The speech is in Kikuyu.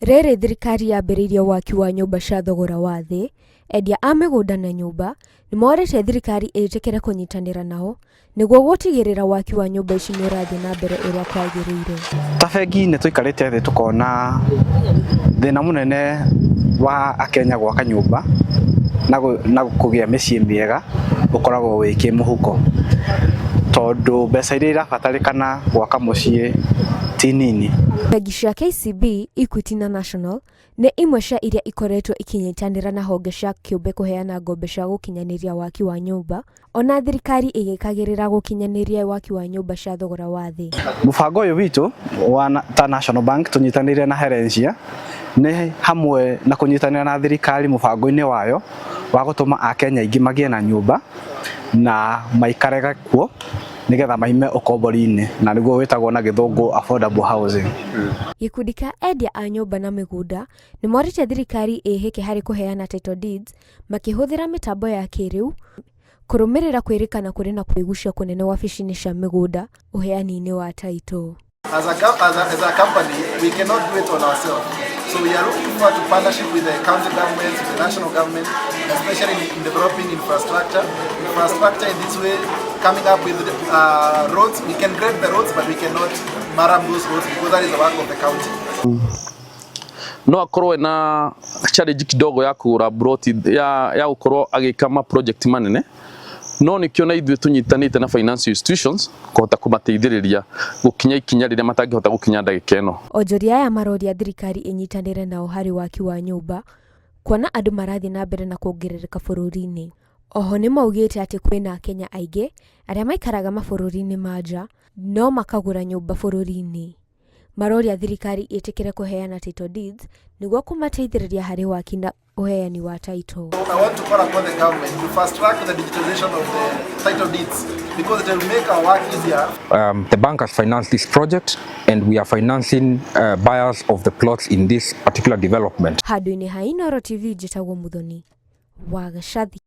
Rĩrĩ thirikari yambĩrĩirie waki wa nyũmba cia thogora wa thĩ, endia a mĩgũnda na nyũmba nĩmorĩtie thirikari ĩtĩkĩre kũnyitanĩra nao nĩguo gũtigĩrĩra waki wa nyũmba ici nĩũrathiĩ na mbere ũrĩa kwagĩrĩire. Ta bengi nĩ tũikarĩte thĩ tũkona thĩna mũnene wa akenya gwaka nyũmba na kũgĩa mĩciĩ mĩega ũkoragwo wĩ kĩmũhuko, tondũ mbeca iria irabatarĩkana gwaka mũciĩ ti nini. Bengi cia KCB, Equity na National nĩ imwe cia iria ikoretwo ikinyitanĩra na honge cia kĩũmbe kũheana ngombo cia gũkinyanĩria waki wa nyũmba, ona thirikari ĩgĩkagĩrĩra gũkinyanĩria waki wa nyũmba cia thogora wa thĩ. Mũbango ũyũ witũ wa ta National Bank tũnyitanĩire na Herencia nĩ hamwe na kũnyitanĩra na thirikari mũbango-inĩ wayo wa gũtũma akenya aingĩ magĩe na nyũmba na maikarage kuo nĩgetha maime ũkombori-inĩ, na nĩguo wĩtagwo na gĩthũngũ affordable housing. Gĩkundi kĩa endia a nyũmba na mĩgũnda nĩmorĩtie thirikari ĩhĩke harĩ kũheana title deeds makĩhũthĩra mĩtambo ya kĩrĩu kũrũmĩrĩra kwĩrĩkana kũrĩ na kwĩgucia kũnene wabici-inĩ cia mĩgũnda ũheani-inĩ wa title. As a company, we cannot do it on ourselves. So we are looking forward to partnership with the county governments, with the national government, especially in developing infrastructure. Infrastructure in this way, coming up with roads. We can grade the roads, but we cannot murram those roads because that is the work of the county. No akorwo ena challenge kidogo ya kugura plot ya gukorwo agika ma project manene, no nikio na ithuĩ tunyitanĩte na financial institutions kũhota kũmateithĩrĩria gũkinya ikinya rĩrĩa matangĩhota gũkinya ndagĩka ĩno. Onjoria aya maroria thirikari ĩnyitanĩre nao harĩ waki wa nyũmba kuona andũ marathiĩ na mbere na kuongerereka bũrũri-inĩ. Oho nĩmaugĩte atĩ kwĩna akenya aingĩ arĩa maikaraga mabũrũri-inĩ ma nja no makagũra nyũmba bũrũri-inĩ. Maroria thirikari ĩtĩkĩre kũheana title deeds nĩguo kũmateithĩrĩria harĩ waki na ũheani wa title. I want to call upon the government to fast track the digitization of the title deeds because it will make our work easier. The bank has financed this project and we are financing buyers of the plots in this particular development. Handũ-inĩ ha Inooro TV, njĩtagwo Muthoni wa Gacathi.